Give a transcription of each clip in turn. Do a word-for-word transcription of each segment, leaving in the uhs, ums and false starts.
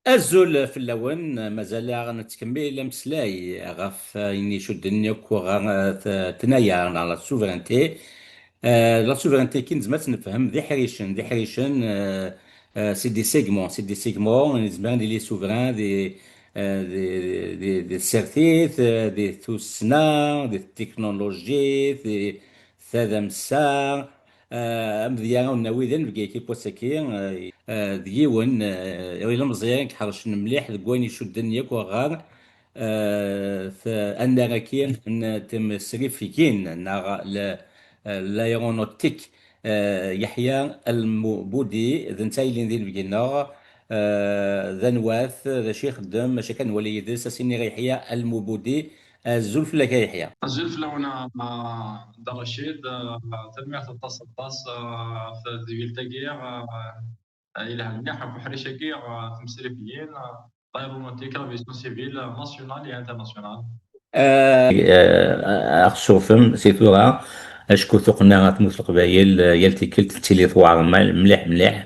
Azul fell-awen, mazal-aɣ nettkemmil ameslay ɣef ayen icudden akk ɣer, eh, t-, tnaya neɣ la souveraineté. Eh, la souveraineté, akken nezmer ad tt-nefhem, d iḥricen, d iḥricen, eh, eh, c'est des segments, c'est des segments, nezmer ad nili souverain di, eh, di, di, di tsertit, eh, di tussna, di teknulujit, di tadamsa, eh, amedya ur nawi d anebgay n wass-agi, eh, eh, d yiwen, eh, ilemẓi i iḥercen mliḥ deg wayen icudden yakk ɣer, eh, t-, annar-agi n tmesrifgin neɣ le-, eh, l'aéronautique, eh, Yeḥya Almubudi, d netta yellin d inebgi-nneɣ, eh, d anwa-t, d acu ixeddem, acu akka nwali yid-s, ad s-iniɣ Yeḥya Almubudi, azul fell-ak a Yeḥya. Azul fell-awen, a, a Dda Racid, a, tanemmirt aṭas, aṭas, a, ɣef tedwilt-agi, a, a, yelhan mliḥ ɣef uḥric-agi, a, timesrifgin, a, l'aéronautique, l'aviation civile, nationale et internationale. Eh, eh, aɣ tsurfem si tura, acku tuqqna ɣer tmurt n Leqbayel, eh, yal tikkelt tettili tewɛer ma-, mliḥ, mliḥ.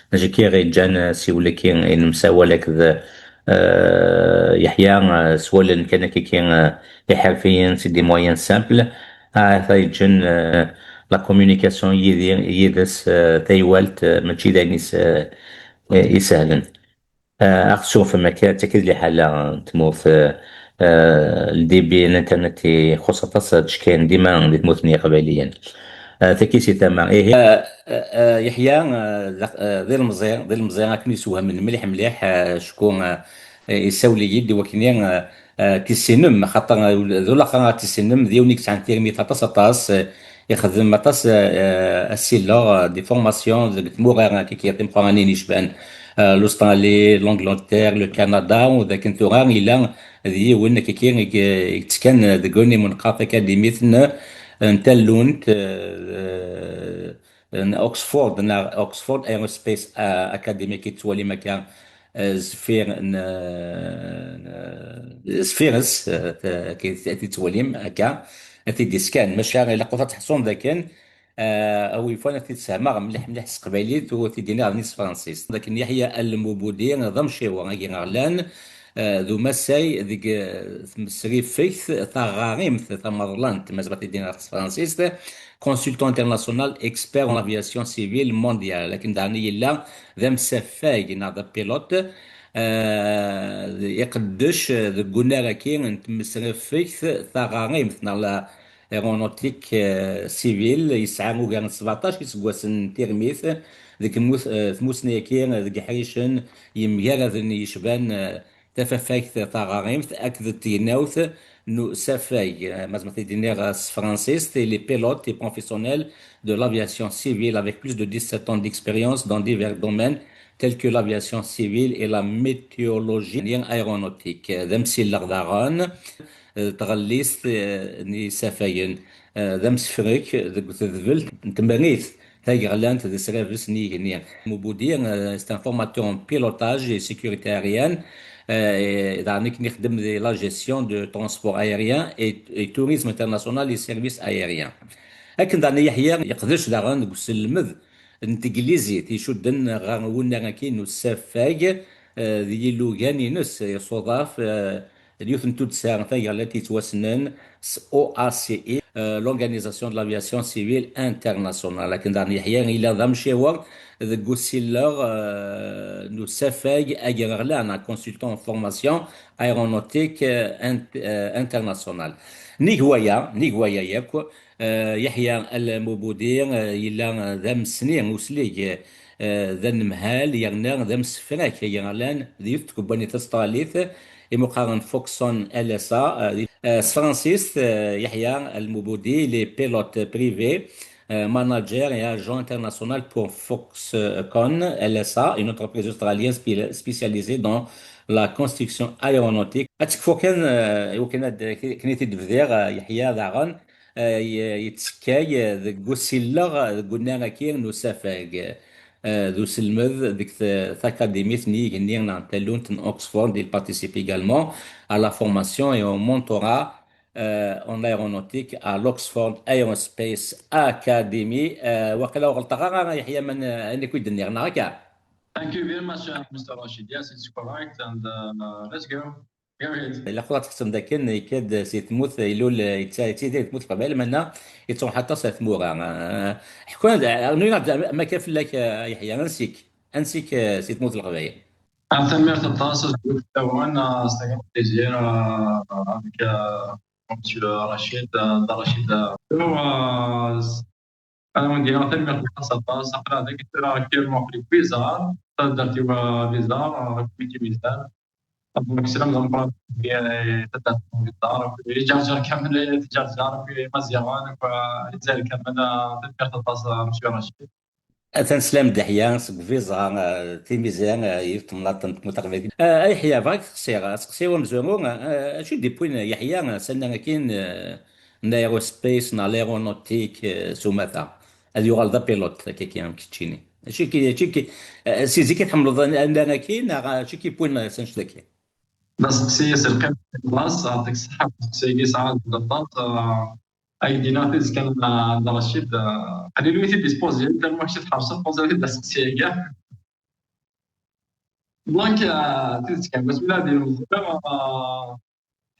D acu akka i ɣ-yeǧǧan, eh, siwel-agi i nemsawal akked, eh, Yeḥya, eh, s wallen kan akka, eh, iḥerfiyen, c'est des moyens simples. Ah, ta yeǧǧen, eh, la communication yid-i, yid-s, eh, taywalt, eh, mačči d ayen is-, eh, isehlen. Eh, aɣ tsurfem akka, d taki d liḥala n tmurt, eh, eh, le débit n internet ixuṣṣ aṭas, ttcekkayen dima di tmurt n Yiqbayliyen. Eh, taki si tama, ihi. Eh, eh, eh, Yeḥya, eh, d, eh, d ilemẓi, d ilemẓi akken yessewhamen mliḥ, mliḥ, eh, acku, eh, yessawel-iyi-d i wakken, eh, eh, k-issinem, axaṭer, eh, d ulaqqa ad t-tissinem, d yiwen i yesɛan tirmit aṭas, aṭas, eh, ixeddem aṭas, eh, eh, asileɣ, eh, des formations deg tmura, eh, kiki timeqqranin yecban, eh, l'Australie, l'Angleterre, le Canada, u d akken tura yella d yiwen kiki i, i yettekkan deg wayen i neqqar takadimit n, n tallunt, eh, n Oxford, neɣ Oxford Aerospace, eh, Academy, ki tettwalim akka, eh, zfir n, n, zfir-s, eh, t-, ki, ki tettwalim akka, ad t-id-iskan. Maca ilaq ad teḥṣum dakken, eh, awi fan ad t-id-sehmeɣ mliḥ, mliḥ s teqbaylit u ad t-id-iniɣ s tefransist. Dakken Yeḥya Almubudi d amciwer agraɣlan, eh, d umasay deg, eh, tmesrifegt taɣarimt tamaḍlant, ma zbat id-iniɣ s tefransist, consultant international, expert en aviation civile mondiale. Akken daɣen yella d amsafag neɣ d apilote, eh, iqeddec deg unnar-agi n tmesrifegt taɣarimt neɣ la aéronautique, eh, civile, yesɛa ugar n sbeɛṭac iseggasen n tirmit deg tmus-, eh, tmussni-agi, deg iḥricen yemgaraden yecban, eh, tafafagt taɣarimt akked tegnawt n usafag, eh, ma zemreɣ ad iniɣ s tefransist, il est pilote et professionnel de l'aviation civile avec plus de dix-sept ans d'expérience dans divers domaines tels que l'aviation civile et la météorologie aéronautique. D amsileɣ daɣen, eh, tɣellist, eh, n yisafagen, eh, d amsefrek deg tedbelt n temrit tayeɣlant d srabes n yigenni. Mubudi, euh, c'est un formateur en pilotage et sécurité aérienne. Euh, et daɣen akken ixeddem di la gestion de transport aérien et, et tourisme international et service aérien. Akken daɣen Yeḥya yeqdec daɣen deg uselmed n teglizit icudden ɣer wunnar-agi n usafag, euh, d yilugan-ines, isuḍaf, euh, d yiwet n tuddsa tayeɣlant yettwassnen s O A C I, euh, l'Organisation de l'Aviation Civile Internationale. Akken daɣen Yeḥya yella d amciwer deg usileɣ, euh, n usafag agraɣlan, un consultant en formation aéronautique, euh, int-, euh, internationale. Nnig waya, nnig waya yakk, euh, Yeḥya Almubudi, euh, yella d amesni uslig, eh, d anemhal yerna d amsefrak agraɣlan di yiwet n tkebbanit tastralit imu qqaren Foxconn L S A, eh, di, eh, s tefransist, eh, Yeḥya Almubudi, il est pilote privé, eh, manager et agent international pour Foxconn L S A, une entreprise australienne spé-, spécialisée dans la construction aéronautique. Ad tekfu kan, eh, i wakken ad, akken i t-id-bdiɣ, eh, Yeḥya daɣen, eh, ye-, yettekkay, eh, deg usileɣ, eh, deg unnar-agi n usafag. Eh, d uselmed deg t-, takadimit n yigenni neɣ n tallunt n Oxford. Il participe également à la formation et au mentorat, eh, en aéronautique à l'Oxford Aerospace Academy. Eh, waqila ur ɣelṭeɣ ara, Yeḥya, man, eh, ayen akk i d-nniɣ, neɣ akka? Thank you very much, uh, Mister Rashid. Yes, it's correct, and uh, let's go. Go ahead. Ilaq ad tḥessem dakken ikad si tmurt, ilul, yettili di tmurt n Leqbayel, meɛna yettruḥ aṭas ar tmura. Ah, ḥku-aɣ-d, rnu-aɣ-d ma kan fell-ak, ah, Yeḥya, ansi-k? Ansi-k, ah, si tmurt n Leqbayel? Ah, tanemmirt aṭas, azul fell-awen, ah, c'est un plaisir, ah, avec, ah, Monsieur Rachid, ah, Dda Rachid, ah, ah, Ad awen-d-iniɣ tanemmirt aṭas, aṭas. Aql-aɣ dagi tura actuellement aql-i deg Wizar, taddart-iw, ah, Wizar, ah, community Wizar. Donc, slam d ameqqran i taddart n Wizar, akked Iǧerǧer kamel, Iǧerǧer, akked Imaziɣen, akked, ah, Lezzayer kamel, ah, tanemmirt aṭas, ah, Monsieur Rachid. Atan slam d Yeḥya seg Wizar, ah, Timizar, ah, yiwet n temnaḍt n tmurt taqbaylit. Ah, a Yeḥya, bɣiɣ ad k-sseqsiɣ, aseqsi amezwaru, ah, acu i d-yewwin Yeḥya, ah, s anna akkin, ah, n l'aérospace, neɣ l'aéronautique, ah, s umata? Ad yuɣal d apilote, akka kan, keččini. Acu ki, acu ki, ah, si zik i tḥemmleḍ an-, anna akkin, neɣ acu ki yewwin s annect-agi? D aseqsi s lqima, aṭas, yeɛṭik ṣṣeḥḥa, aseqsi-agi yesɛa azal aṭas, ah, ad k-d-iniɣ tidet kan, ah, Dda Racid, ah, qlil wi t-id-ispozi, tellement kečč tḥerceḍ, pozi-t-id aseqsi-agi. Donc, ah, tidet kan, basmila di lmezwara, ah,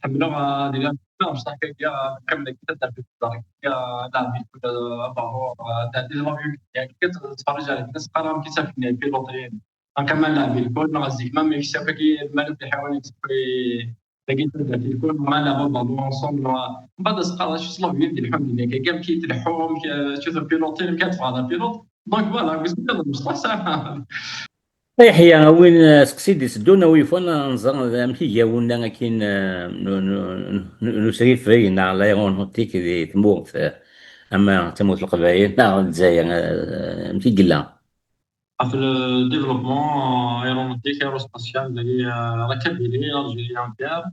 ḥemmleɣ, ah, ad iliɣ deg lmecṭaḥ-agi, ah, neqqim dagi taddart-agi, ah, laɛbi kul, ah, abaṛur, ah, tɛeddi d l'avion, yani, tettferrij ar gma-s, teqqar amek i ttafgen pilotin. Aqqa ma nlɛeb lkul, neɣ zik ma meksa, faki lmal d iḥiwan yetteffri dagi taddart lkul, ma nlɛeb abalu ensemble, neɣ mbaɛd as-qqar acu s l'avion d-ileḥḥun dinna, kagi amek i tleḥḥu, amek, acu d apilotin, amek ad teffɣeḍ d apilote. Donc voilà, gus mi d mecṭaḥ saɛa. Yeḥya, a win, eh, seqsi d-iteddun, a wi yufan, eh, nẓer amek i yawunna akkin, eh, n, n, n, n usrifeg neɣ l'aéronautique di tmurt, eh, ama d tamurt n Leqbayel neɣ Lezzayer, eh, amek i yella? Ɣef le développement, euh, aéronautique, aérospatial, dagi, euh, la Kabylie, l'Algérie entière.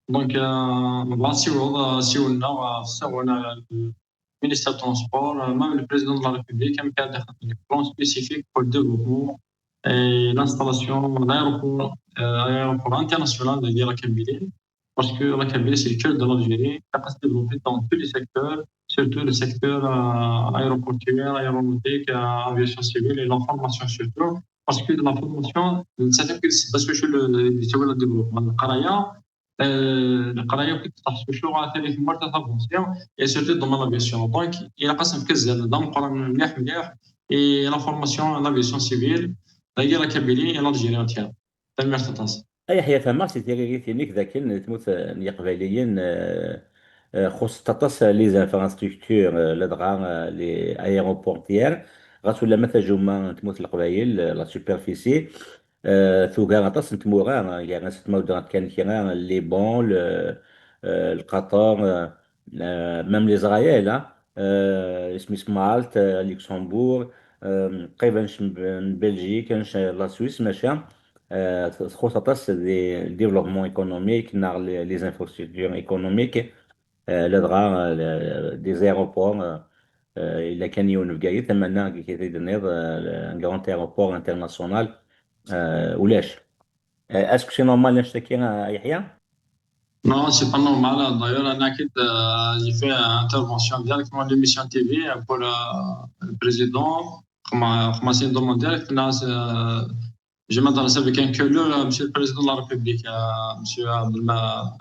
Donc, euh, nebɣa ad siwleḍ, euh, siwel-nneɣ, euh, s awen, euh, le ministère de transport, euh, même le président de la République, amek ad ixdem plan spécifique pour le développement et l'installation d'un aéroport, euh, aéroport international, dagi la Kabylie. Parce que la Kabylie, c'est le cœur de l'Algérie. Ça peut se développer dans tous les secteurs, surtout le secteur, euh, aéroportuaire, aéronautique, euh, aviation civile et la formation surtout. Parce que la formation, c'est ça qui, c'est parce que je le, le, le développement. القراية، آه، القراية كي تفتح شوية غا ثاني ثمار تافونسي، et surtout dans l'aviation. Donc il a قسم كزال دام قرن مليح مليح، et la formation, l'aviation civile, la Kabylie et l'Algérie entière. Tanemmirt aṭas. A Yeḥya, fehmeɣ si tiririt-inek d akken tmurt, eh, n Yiqbayliyen, eh, eh, xuṣṣent aṭas, eh, les infrastructures, eh, ladɣa, eh, les aéroportuaires, ɣas ulamma tajumma n tmurt n Leqbayel, eh, la superficie, eh, tugar aṭas n tmura, eh, gar-asent ma uddreɣ-d kan kra, Liban, le, eh, Lqaṭer, eh, eh, même l'Israël, ah, eh, isem-is Malte, eh, Luxembourg, eh, qrib annect n, n Belgique, annect n la Suisse, maca, eh, txuṣṣ aṭas di développement économique neɣ les, les infrastructures économiques, eh, ladɣa, eh, des aéroports, eh, eh, yella kan yiwen Bgayet, amanna deg i d-tenniḍ, eh, un grand aéroport international, eh, ulac. Eh, est-ce que c'est normal annect-agi, a Yeḥya? Non, c'est pas normal. D'ailleurs, أنا كنت, euh, j'ai fait une intervention directement à l'émission T V pour, euh, le président. Comme, comme c'est une demande directe, là, c'est, euh, je m'adresse avec un cœur, euh, Monsieur le Président de la République, euh, Monsieur Abdelma-,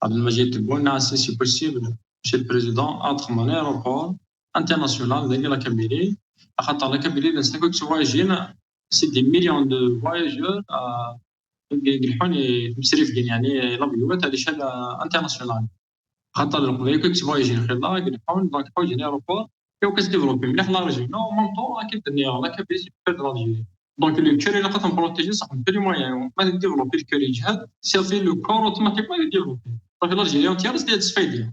Abdelmajid Tebboune, là, si c'est possible, Monsieur le Président, entre mon aéroport international, de la Kabylie, à la Kabylie, c'est quoi que tu vois, c'est des millions de voyageurs, euh, يلحون يمسرفقين، يعني، l'avion هذا شيء international. خاطر القضية كي تفواياجي خلال يلحون، donc حوايج l'aéroport، et كتديفلوبي مليح la région، en même temps راكي الدنيا راكي بيزي في l'Algérie. Donc le cœur اللي قد نبروتيجي صح، tous les moyens، ما تديفلوبي le cœur يجهد، صافي le corps automatiquement يديفلوبي. صافي l'Algérie entière تستفيد.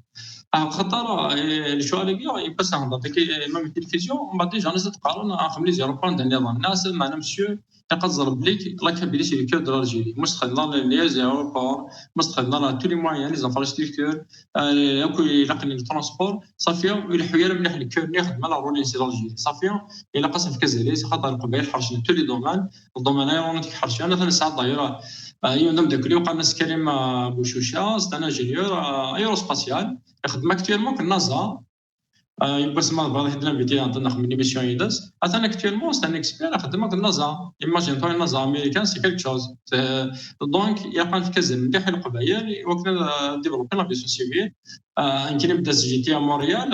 آه، خاطر، آه، الشوارع كي يبقى سهل، بعد كي، آه، même التلفزيون، ومن بعد déjà الناس تقارن، آه، خملي زيرو بوان دان لي ظن. الناس، معنا monsieur، يقدر بلي la Kabylie c'est le cœur de l'Algérie. مستخدم لا les aéroports، مستخدم لا tous les moyens، les infrastructures، آه، ياكو يلقني le transport، صافي، ويلحو يا مليح le cœur، ناخذ مال la relance l'Algérie. صافي، إلا قسم في كازاليس، خاطر القبائل حرشنا tous les domaines، الدومين ايرونوتيك حرشنا، مثلًا ساعات دايرة، آه، يوم دم داكلي وقالنا سكريم، آه، بوشوشة، c'est un ingénieur، آه، aérospatial، يخدم actuellement في النازا. Yiwwas ma tebɣiḍ ad k-d-ninviti ad nxemmem une émission yid-s. Atan actuellement, c'est un expert, ixeddem akked NASA. Imagine-toi, NASA américain, c'est quelque chose. Donc, ilaq ad nefk azal mliḥ i Leqbayel i wakken ad développer l'aviation civile. Nekkini beddeɣ s G T à Montréal.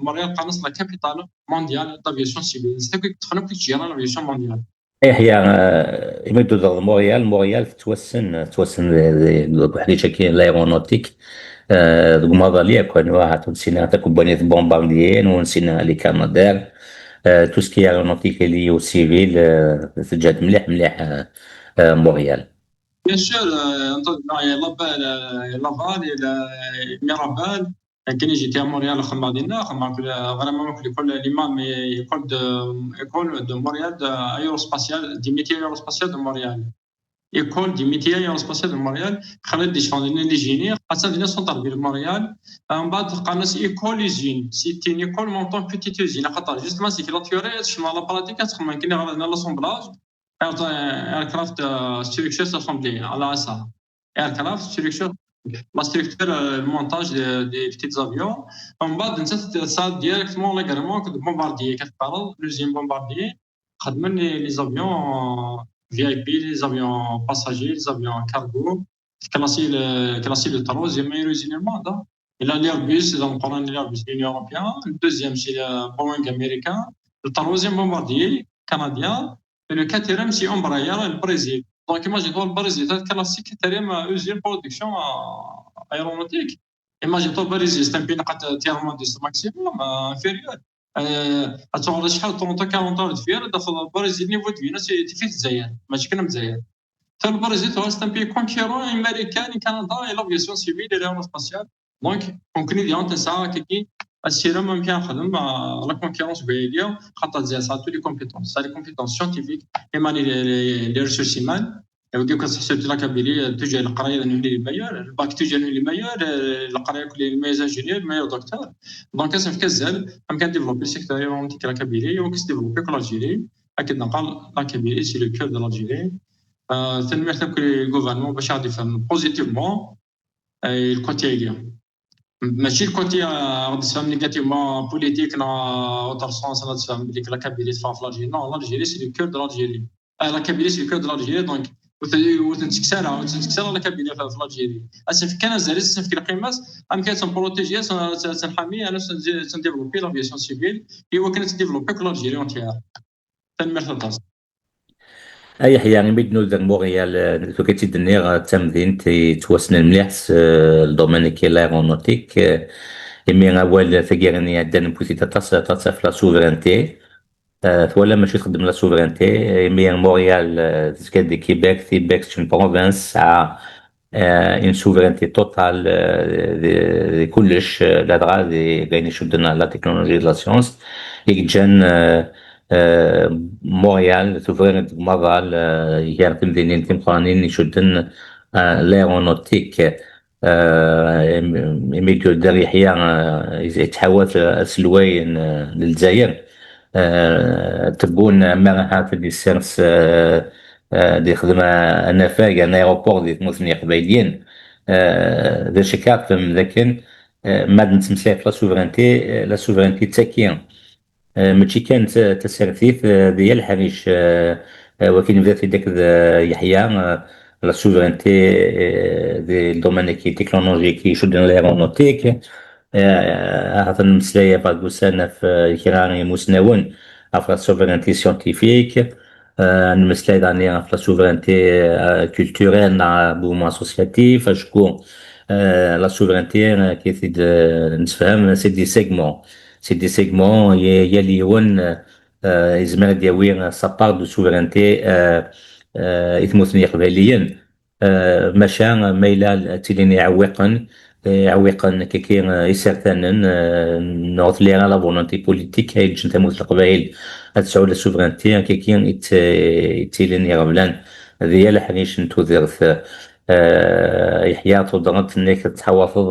Montréal qqaren-as la capitale mondiale d'aviation civile. C'est-à-dire que ṭṭfen akk ttjira l'aviation mondiale. Ih ya, imi d-tudeɣ d Montréal, Montréal tettwassen, tettwassen deg uḥric-agi n l'aéronautique, deg umaḍal yakk, anwa ahat ur nsin ara takubanit Bombardier, ur nsin ara les Canadair, tout ce qui est aéronautique et lié au civil, teǧhed mliḥ mliḥ Montréal. Bien sûr, il y a Laval, il y a Mirabel, Nekkini j'étais à Montréal, xedmeɣ dinna, xedmeɣ vraiment l'école, l'imam, école de, école de Montréal, de aérospatiale, des métiers aérospatiaux de Montréal. École des métiers aérospatiaux de Montréal, xedmeɣ dinna l'ingénieur, atan dinna centre-ville de Montréal, mbeɛd qqaren-as école usine, c'est une école montant petite usine, axaṭer justement c'est que la théorie, tecna la pratique, ad txedmeḍ nekkini ɣer l'assemblage, aircraft structure assembly, à l'A S A. Aircraft structure, la structure, le montage des petites avions. Mbeɛd nettat tesɛa directement l'agrément de Bombardier, كتقارن l'usine Bombardier, xedmen les avions V I P, les avions passagers, les avions cargo, classés, classés de troisième meilleure usine au monde. Il y a l'Airbus, donc on a l'Airbus de l'Union européenne. Le deuxième, c'est le Boeing américain. Le troisième, Bombardier canadien. Et le quatrième, c'est Embraer, le Brésil. Donc, imagine-toi, le Brésil, c'est la quatrième usine de production aéronautique. Imagine-toi, le Brésil, c'est un pays qui a tellement de maximum inférieur. Tu as شحال trente, quarante ans de fier, tu as le Brésil niveau de vie, c'est difficile. ماشي كنا مزيان. Le Brésil, c'est un pays concurrent américain, Canada et l'aviation civile et l'aérospatiale. Donc, on connaît bien ça, qui assurément bien la concurrence, خاطر ça a toutes les compétences, ça a les compétences scientifiques et même les, les, les ressources humaines. Et on dit que c'est la Kabylie, toujours le carrière les meilleurs, le bac toujours les meilleurs, le carrière les meilleurs ingénieurs, les meilleurs docteurs. Donc, ça fait que ça, on peut développer le secteur aéronautique de la Kabylie, on peut développer l'Algérie, la Kabylie, c'est le cœur de l'Algérie. C'est le meilleur que le gouvernement peut faire positivement. Le côté ماشي le côté غادي تفهم négativement politique نا autre sens غادي تفهم بلي la Kabylie تفهم في l'Algérie. Non, l'Algérie c'est le cœur de l'Algérie. La Kabylie c'est le cœur de l'Algérie, donc وتنتكسر وتنتكسر la Kabylie في l'Algérie. اسف كان زالت اسف كي القيمات ام كان تنبروتيجي تنحامي انا تنديفلوبي l'aviation civile. ايوا كانت تديفلوبي كل l'Algérie entière. تنميرت الدرس. A Yeḥya, imi d-nuder Montréal, tuka-tt-id-nniɣ d tamdint yettwassnen mliḥ s le domaine-agi l'aéronautique, imi awal taggara-nni iɛeddan newwi-t-id aṭas, aṭas ɣef la souveraineté. Twala mačči txeddem la souveraineté, imi Montréal tezga di Québec, Québec c'est une province, tesɛa une souveraineté totale di kullec, ladɣa di wayen icudden la technologie d la science, i yeǧǧan Montréal tebɣi deg umaḍal gar temdinin timeqqranin icudden l'aéronautique. Imi d-yuder Yeḥya, yettḥawat aselway n Lezzayer, tebun ma ahat ad yessers, ad yexdem anafag, un aéroport di tmurt n Yiqbayliyen. D acu akka tfehmem dakken ma d-nettmeslay ɣef la souveraineté, la souveraineté d tagi, mačči kan d tasertit, d yal ḥric, wakken bdat-id akked Yeḥya, la souveraineté di le domaine-agi technologique icudden l'aéronautique. Ahat ad nemmeslay ɣef ussan ɣef kra imusnawen ɣef la souveraineté scientifique. Nemmeslay daɣni ɣef la souveraineté culturelle neɣ mouvement associatif, acku la souveraineté, akken i t-id-nessefham, c'est des segments. C'est des segments, yal yiwen yezmer ad d-yawi sa part de souveraineté i tmurt n Yiqbayliyen. Maca ma yella ttilin iɛewwiqen, iɛewwiqen kiki isertanen, neɣ ur telli ara la volonté politique ay yeǧǧen tamurt n Leqbayel ad tesɛu la souveraineté, kiki ittilin iɣeblan di yal aḥric n tudert. Yeḥya, tudert-nnek tettḥawateḍ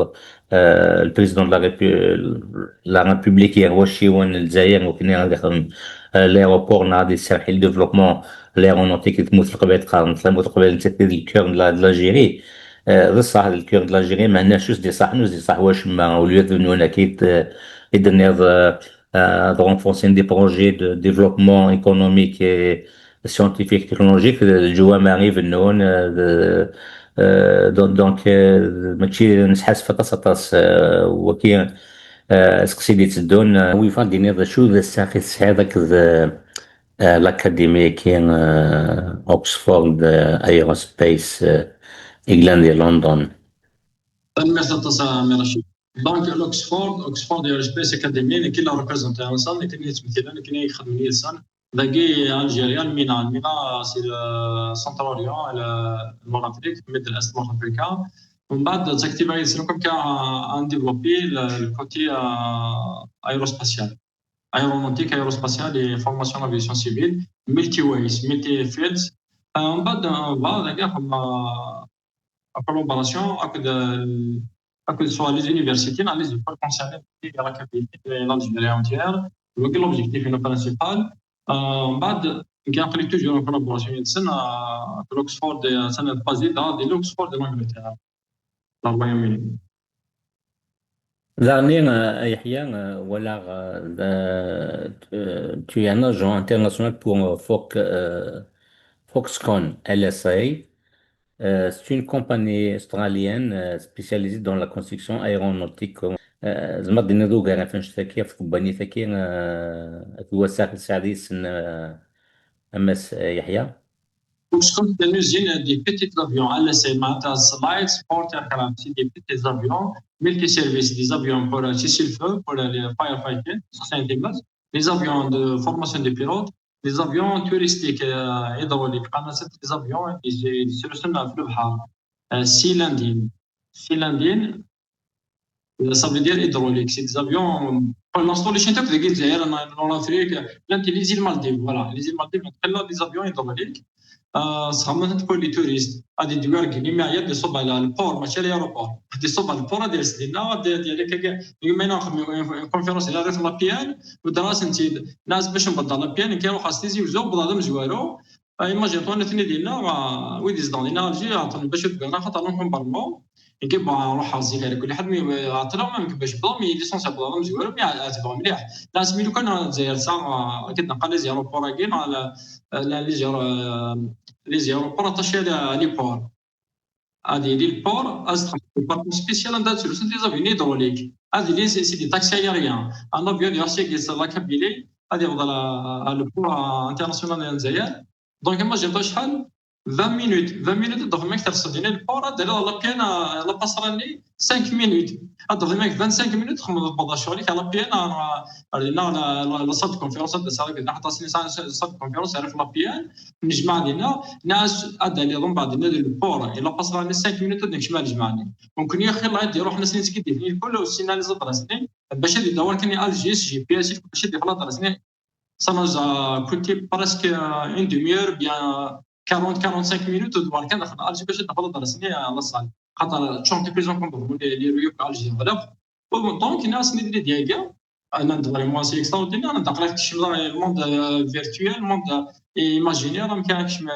le président de la Répu-, la République yerwa acciwen n Lezzayer, wakken ad ixdem l'aéroport neɣ ad iserreḥ i le développement l'aéronautique di tmurt n Leqbayel, qqaren tamurt n Leqbayel nettat d le cœur de l'Algérie. Euh, d ṣṣeḥ, le cœur de l'Algérie, meɛna ur s-d-iṣaḥen, ur s-d-iṣaḥ wacemma, au lieu d nuna ki d, i d-tenniḍ, euh, euh, de renforcer des projets de développement économique et scientifique, technologique, d lǧuwama i bennun, euh, d, euh, donc, donc, euh, mačči nesḥassef aṭas, aṭas, euh, waki, euh, aseqsi d-itteddun, euh, wi yeffɣen d-iniḍ d acu d ssax i tesɛiḍ akked, euh, euh, l'académie-agi, euh, Oxford, euh, Aerospace, euh, i yellan di London. Tanemmirt aṭas a Ɛemmi Racid. Donc, l'Oxford, Oxford Aerospace Academy, nekk i la représenter nsen, nekk i yettmethilen, nekk i ixedmen yid-sen. Dagi, Algérie, Almina, Almina, c'est le Centre-Orient, le Nord-Afrique, Middle East, Nord Africa. ومن بعد تكتب يدسن comme كا un développé le, le côté euh, aérospatial, aéronautique, aérospatiale et formation d'aviation civile, multi ways, multi fields. Euh, ومن بعد on va داكا خدمة collaboration avec de, avec soit les universités, les écoles concernées, la capitale, l'Algérie entière. Donc l'objectif est le principal. Euh, ومن بعد كنقري toujours en collaboration avec l'Oxford, c'est basé dans l'Oxford de l'Angleterre. Daɣen, euh, Yahya, euh, walaɣ, euh, tu es un agent international pour, euh, Fox, euh, Foxconn L S A. Euh, c'est une compagnie australienne, euh, spécialisée dans la construction aéronautique. Euh, tzemreḍ ad d-tiniḍ ugar ɣef annect-agi, ɣef tkumpanit-agi, euh, akked wassaɣ i tesɛiḍ yis-sen, euh, a Mass, euh, Yahya? Foxconn, c'est une usine des petits avions, L S A, معناتها light sport aircraft, c'est des petits avions, multi-services, des avions pour, euh, cessez-le-feu, pour, euh, les firefighting, certains des masses, les avions de formation des pilotes, les avions touristiques, euh, hydrauliques, قلنا c'est des avions qui se, qui se في البحر, euh, sea landing, sea landing, ça veut dire hydraulique, c'est des avions, l'installation تاعك داك الجزائر, en Afrique, لان les îles Maldives, voilà, les îles Maldives, on a des avions hydrauliques, euh, ça, pour les touristes, à des ديوار كيني ما يدي صوب على le port, ماشي l'aéroport, يدي صوب على le port, يدير سدينا، يدير، يدير هكاك. يوم ما ناخذ une conférence هنا في l'A P N، ودراسة نتي ناس باش نبدا l'A P N، كانوا خاص تيزي وزو بضا مزوارو. Imagine-toi, نتني دينا، آه، ويدي زدان دينا الجي، عطوني باش يبقى، أنا خاطر l'encombrement. يمكن بقى نروح زيك على كل حد، مي عطلة ما يمكن باش بضا، مي ليسونس بضا مزوارو، مي عاد بضا مليح. لا، سميتو كان الجزائر سا، آه، كنت نقال لي زيرو بورا كاين، على، آه، لا، لي زيرو، آه، لي زيرو بورا طاشي على لي بور. هادي لي بور، أز تخدم باركور سبيسيال، عندها تسلسل دي زافيون هيدروليك. هادي لي سي، سي دي تاكسي ايريان. ان افيون ديال سيكيس لا كابيلي، هادي يفضل، آه، لو بور، آه، انترناسيونال ديال الجزائر. دونك، ايماجين شحال؟ عشرين مينوت، عشرين مينوت تدخل مكتب السجين البور، هذا لا بيان، آه، لا باسراني خمسة مينوت. تدخل مكتب خمسة مينوت، تخمم تبدا شغلك على بيان، آه، علينا لا، لا، لا صال دو كونفيرونس، هذا صار كذا، حتى سني صال، صال دو كونفيرونس، عرف لا بيان، نجمع علينا، ناس، هذا اللي يظن بعد النادي البور، إلا باسراني خمسة مينوت، نجمع، نجمع عليه. ممكن يا أخي الله يدير، روح ناس نسكي ديفني الكل، والسيناليز دراسني، باش هذه دور كان الجي اس جي بي اس، باش هذه خلاص دراسني. Ça nous a coûté presque une demi-heure, bien quarante, quarante-cinq minutes, de voir كان دخل الجي باش ندخل درسني على الصال. خاطر تشونتي بليزيور كونتر، لي، لي ريو في الجي غلب. دونك، الناس اللي ديالي، انا ندخل، موا سي اكستراوردينير، انا ندخل في الشمس، الموند، آه، فيرتوال، الموند، آه، ايماجينير، ما كانش ما،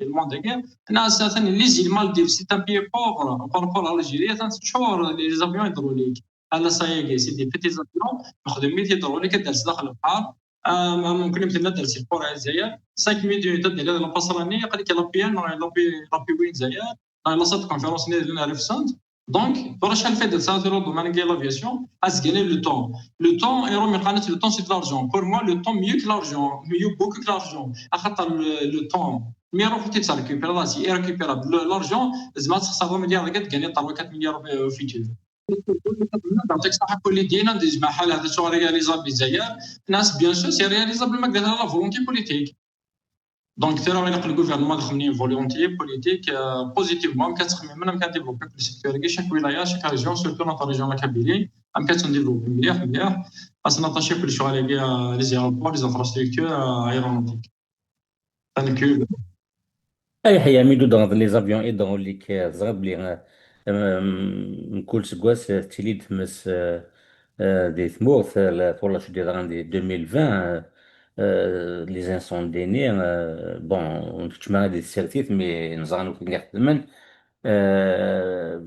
الموند هكا. الناس ثاني لي زيل مالديف، سي ان بيي بوفر، بارابور على الجيري، ثاني تشور لي زافيون هيدروليك. على ساياكي، سي دي بيتي زافيون، مخدومين هيدروليك، دارت داخل البحر. آه، ممكن يمكن ندير سي بور الجزائر، خمسة مينوت تدير هذا لاباس راني، قال لك لا بي ان، لا بي، لا بي وين الجزائر، لا لا صات كونفيرونس ني لنا ريفسانت. دونك، برا شحال فايدة سا في لو دومين كي لافياسيون، از غاني لو طون. لو طون، ايرو مي قالت لو طون سي دو لارجون. بور موا، لو طون ميو كو لارجون، ميو بوكو كو لارجون. اخاطر لو، لو طون، مي روح تي تسا ريكوبيرا، راسي اي ريكوبيرا. لو، لارجون، زعما تخسر مليار، كاع تغاني تروا أربعة مليار في، في تيور. يعطيك الصحة، كل دينا ندير مع حال هذا الشغل رياليزابل الجزائر. ناس بيان سور سي رياليزابل، ما قالها لا فولونتي بوليتيك. دونك ترى غير الغوفرنمون دخلني فولونتي بوليتيك، آه، بوزيتيفمون، ما كتخمم انا ما كنديفلوبي في السيكتور كي شاك ولايه، شاك ريجيون، سورتو نوت ريجيون لا كابيلي، ما كتنديفلوبي مليح مليح. اصلا طاشي كل شغل كاع لي زيروبور، لي زانفراستركتور، آه، ايرونوتيك. Thank you. Ay, ḥya mi d-uḍeɣ d les avions hydrauliques, eh, teẓriḍ belli, eh, em, mkul seggas, eh, tettili-d tmes, eh, eh, di tmurt, eh, la, twalaḍ acu d-yeḍran di deux mille vingt, eh, eh, les incendies-nni, eh, bon, ur nkeččem ara di tsertit, mi neẓra anwa i ten-ixedmen. eh,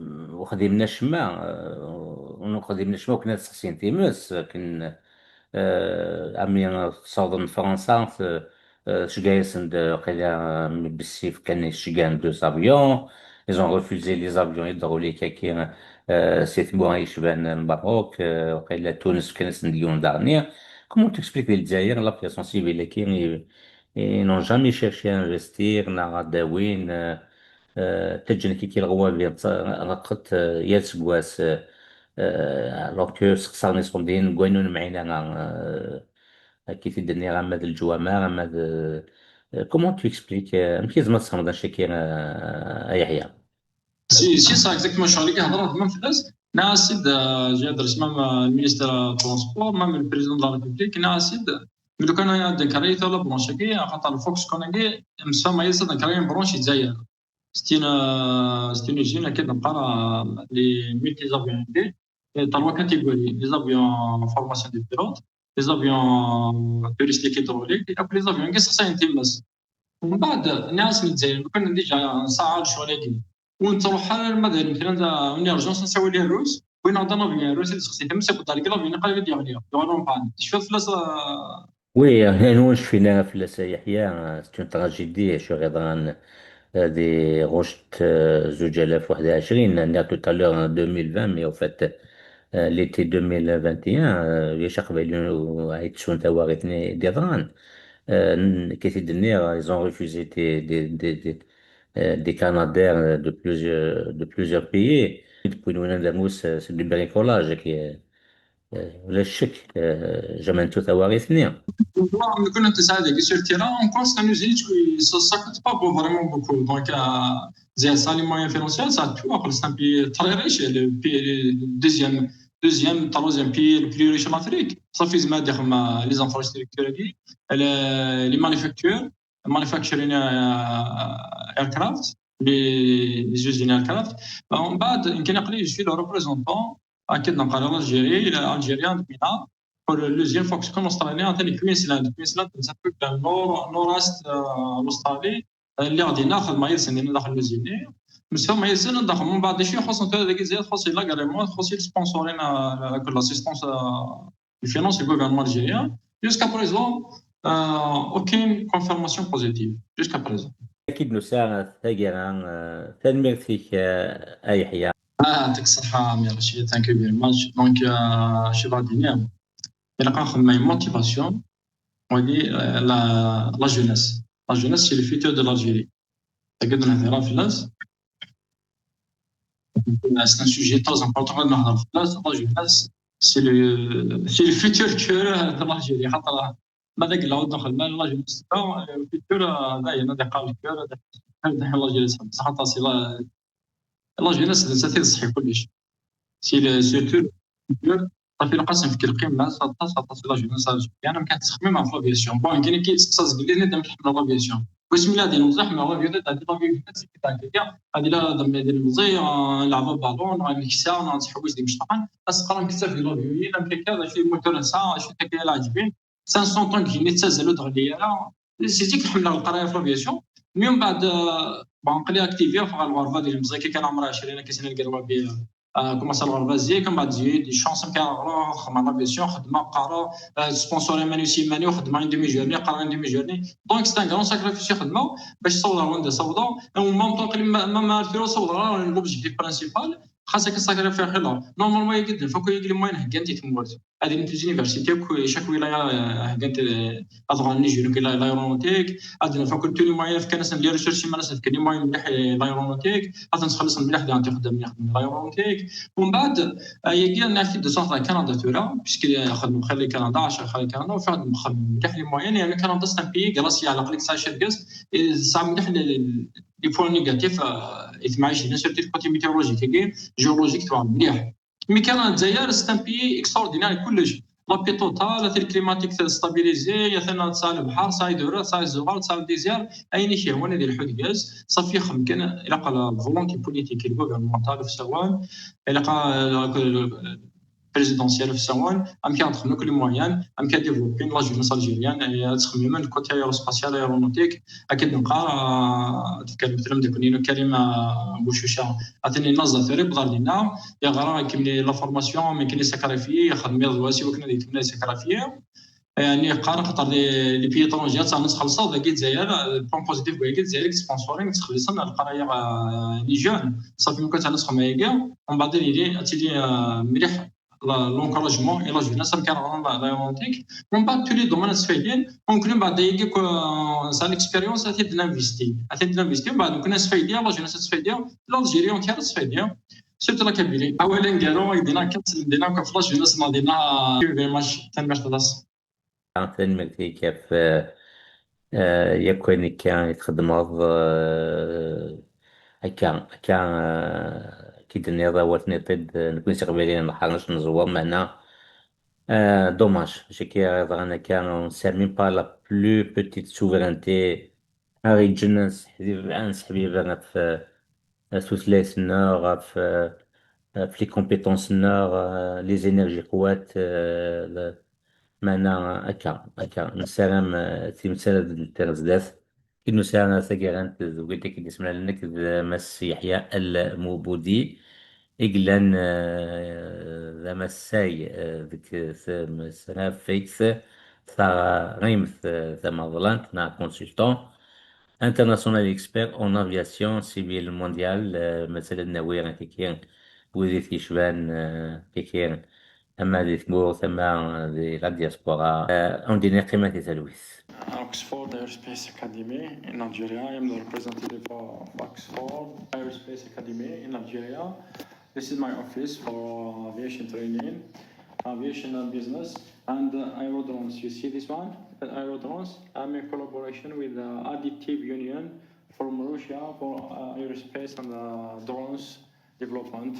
ur xdimen acemma, eh, ur xdimen acemma akken ad sexsin times, akken, eh, ami sawḍen Fransa, eh, eh, tcegga-yasen-d, eh, waqila, eh, mi bessif kan i ceggan deux avions. Ils ont refusé les avions hydrauliques-agi, eh, si tmura yecban Lmerruk, eh, waqila Tunes fkan-asen-d yiwen daɣenni. Comment tu expliques di Lezzayer l'aviation civile-agi, ils, ils n'ont jamais cherché à investir, neɣ ad d-awin, eh, eh, ttaǧǧan kiki lɣwabi, tt-, reqqet, eh, yal seggas, eh, eh, alors que sexsaren iṣuṛdiyen deg wayen ur nemɛin ara, eh, akka i t-id-nniɣ, ama d leǧwameɛ, ama d, eh, comment tu expliques, eh, amek i tzemreḍ ad tfehmeḍ annect-agi, eh, a Yeḥya? Si, si, ça, exactement, ccɣel-agi hedreɣ d mam fell-as. Nniɣ-as-id, eh, j'ai adressé même, eh, le ministre, eh, transport, même le président de la République, nniɣ-as-id, mais lukan ad d-nekreɣ la branche-agi, axaṭer Foxconn-agi, msefhameɣ yid-s ad d-nekreɣ une branche i Lezzayer. C'est une, euh, c'est une usine qui est dans les multi-avions, trois catégories, les avions en formation de pilote, les avions touristiques hydrauliques et les avions qui sont intimes. ومن بعد الناس من الجزائر كنا ديجا نسعى للشغل هذه ونتروح على المدن مثلا نرجع نسوي les Russes وين غادي نرجع les Russes نسقسي تما سيقول لك لا بينا قال لي ديالي ديالهم بان شوف لا Oui, euh, nous, je finis la Yahya, c'est une tragédie, je regarde, euh, des Roches, euh, زوج آلاف وواحد وعشرين, on est tout à l'heure en deux mille vingt, mais au fait, euh, l'été deux mille vingt et un, euh, les Chakvaliens, euh, a été sur un tawarit, des, euh, qui étaient de nerfs, ils ont refusé des, des, des, des, euh, des Canadair, euh, de plusieurs, de plusieurs pays. Depuis nous, on a, c'est du bricolage qui est, euh, le chic, euh, jamais tout avoir fini. Bon, nous connaissons ça, des sur le terrain, on constate nous, ça, ça coûte pas vraiment beaucoup. Donc, euh, c'est ça, les moyens financiers, ça, tu vois, c'est un pays très riche, le pays, le deuxième, deuxième, troisième pays le plus riche en Afrique. Ça fait, ما دخل ما les infrastructures, les, les manufactures, manufacturing, euh, aircraft, les, les usines aircraft. Bah, en bas, je suis le représentant, أكيد نقرا l'Algérie, l'Algérie عندنا pour l'usine Foxconn australienne, عندنا Queensland, Queensland, c'est un peu dans le nord, nord-est, euh, l'Australie. اللي غادي ناخذ ما يسمى داخل l'usine. مستوى ما يسمى داخل من بعد شي خصوصا هذاك زياد خصوصا l'agrément خصوصا sponsoring, euh, l'assistance, euh, les finances du gouvernement algérien. Jusqu'à présent, euh, aucune confirmation positive. Jusqu'à présent. أكيد نساء ثقيرة، آه، تنميرتك، آه، أي حياة. آه، يعطيك الصحة، أمير رشيد. Thank you very much. Donc, euh, je vais dire, il y a quand même une motivation. On dit, euh, la, la jeunesse. La jeunesse, c'est le futur de l'Algérie. تقدر نهضر في الناس. C'est un sujet très important. La jeunesse, c'est le, c'est le futur que de l'Algérie. ما داك العود دخل مال la jeunesse, le futur, هذا هي، هذا قال الكور، هذا، هذا la jeunesse. بصح خاطر c'est la، la jeunesse، c'est صحي كلش. C'est le، surtout le futur. صافي، لقى سنفك القيمة، صافي، صافي، صافي، la jeunesse، صافي. أنا ما كانش تخمم في l'aviation. Bon، كاين كي يتقصص قال لي أنا دابا نحب l'aviation. باسم الله دي نوضح مع l'aviation، تاع دي l'aviation، تاع كي تاع كي. هذه لا دم دي المزي، آه، نلعبوا بالون، نلعبوا الكسا، نلعبوا حوايج دي مشطحن. أسقرا نكسا في l'avion، أنا كي كذا شي موتور نسا، شي كي لا عجبين. خمسمية طن كيجيني تازالو دغلي انا. سيتي كنحمل على القرايه في l'aviation. من بعد، آه، بون، قلي اكتيفي في الغرفه ديال المزيكا، كان عمرها عشرين، كيسنى نلقى الغربي. آه، كومونسا الغربه زي، كان بعد زيد شونس كان غرا خدمه l'aviation، خدمه قرا، آه، سبونسوري ماني سيماني، وخدمه ان دومي جورني، قرا ان دومي جورني. دونك سي ان غران ساكريفيس خدمه باش تصور وندير صودا. او مام طون قلي ما، ما، ما عرفتو صودا، لوبجيكتيف برينسيبال. خاصك تساكريفي خير. نورمالمون يقدر فكو يقلي موين هكا انت تمورت. هذه من les universités كو-، chaque ولاية، آه، هكا انت، آه، أفغان نيجيرو كي لا-، l'aéronautique. عندنا فكو tous les moyens في كنسن les ressources humaines في كل moyen مليح، آه، l'aéronautique. هذا نخلص مليح دي انت خدام يخدم l'aéronautique. ومن بعد، آه، يجي ناكي دو سونتر كندا تورا، بيسكي خدم خير لي كندا، عشر خير لي كندا، وفي عندهم خدم مليح les moyens، يعني كندا c'est un pays glacial، على قليك ساعة شركز، إيه، ساعة مليح لي، لي بوان نيجاتيف، آه، يتمعيش هنا، سيرتو كوتي ميتيورولوجيك، كي جيولوجيك تبع مليح. مي كان الجزائر c'est un pays extraordinaire كلش. La paix totale، la terre climatique stabilisée، يا ثنا تسعى البحر، تسعى يدور، تسعى الزغال، تسعى الديزير، اين كيهون هذه الحدقاز، صافي خم كان، الا قال la volonté politique gouvernementale في سوان، الا قال présidentielle ɣef usawen, amek ad xedmen akk les moyens, amek ad développer la jeunesse algérienne, ad ttxemmimen côté aérospatial, aéronautique, akken nqar, ad tefkar lmetla mdakken-inu Karim Bouchoucha, atan yenna ẓẓafir, yewweḍ ɣer dinna, yeɣra, ikemmel la formation, mais akken yessacrifié, yexdem iḍ d wass i wakken ad ikemmel ad yessacrifié. Yeɛni yeqqar, xaṭer les, les pays étrangers, ad ternu txellṣeḍ dagi Lezzayer, le point positif deg wagi, Lezzayer i yesponsorin, yettxelliṣen lqeraya, euh, les jeunes, ṣafi, lukan ternu txedmeḍ ayagi, umbeɛd ad yili, ad tili, euh, mliḥ l'encouragement i la jeunesse, amek ara ɣren l'aéronautique, umbeɛd tous les domaines ad sfaydin, donc umbeɛd ayagi, euh, nesɛa l'expérience, ad t-id-ninvesti, ad t-id-ninvesti, umbeɛd nekkni ad sfaydi, la jeunesse ad sfaydi, l'Algérie entière ad sfaydi, surtout la Kabylie. Awal aneggaru i dina kan, dina kan ɣef la jeunesse, neɣ dina, thank you very much, tanemmirt aṭas. Tanemmirt-ik ɣef, eh, eh, yakk ayen akka i txeddmeḍ, eh, akka, akka, eh, akka i d-tenniḍ, awal tenniḍ-t-id, eh, nekkni s Iqbayliyen nḥerrec, neẓwer, meɛna, eh, dommage, mačči akka i yeḍran akka, on sert même pas la plus petite souveraineté, aɣ-yeǧǧen ad nesseḥbib, ad nesseḥbib ɣef, eh, tutlayt-nneɣ, ɣef, eh, ɣef les compétences-nneɣ, eh, les énergies qwat, eh, le-, meɛna akka, akka, nessaram, eh, timsal ad d-nṭir zdat. I d-nusa tagarant d wid i d-ismlalen nekk d Mass Yeḥya El Mubudi, i yellan, eh, d amasay, eh, deg tmesrafegt taɣrimt, eh, tamaḍlant, neɣ consultant international expert en aviation civile mondiale, eh, mazal ad nawi kiki wid i t-yecban, eh, kiki ama di tmurt, ama di la diaspora. Eh, on dirait qqimat di talwit. Oxford Aerospace Academy in Algeria. I am the representative of Oxford Aerospace Academy in Algeria. This is my office for aviation training, aviation and business, and, uh, aerodromes. You see this one? Uh, aerodromes. I'm in collaboration with, uh, Additive Union from Russia for, uh, aerospace and, uh, drones development.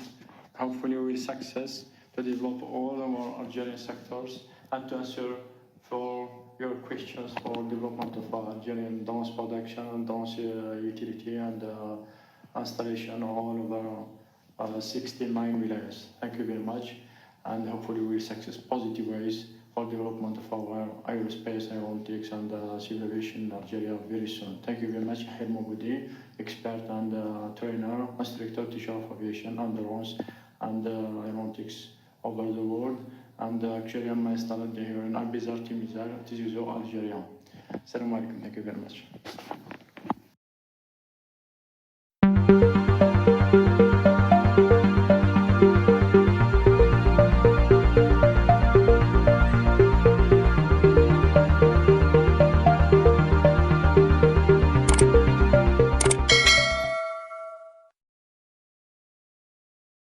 Hopefully, we will success to develop all our Algerian sectors and to answer for your questions for development of Algerian drones production and drones, uh, utility and, uh, installation all over, uh, sixty-nine wilayas. Thank you very much, and hopefully we will success positive ways for development of our aerospace, aeronautics, and, uh, civil aviation in Algeria very soon. Thank you very much, Yahya Mouboudy, expert and, uh, trainer, instructor, teacher of aviation and drones and, uh, aeronautics over the world. And, uh, actually, I'm installed here in Abizar Timizar, Tizi Ouzou, Algeria. Salam alaikum. Thank you very much.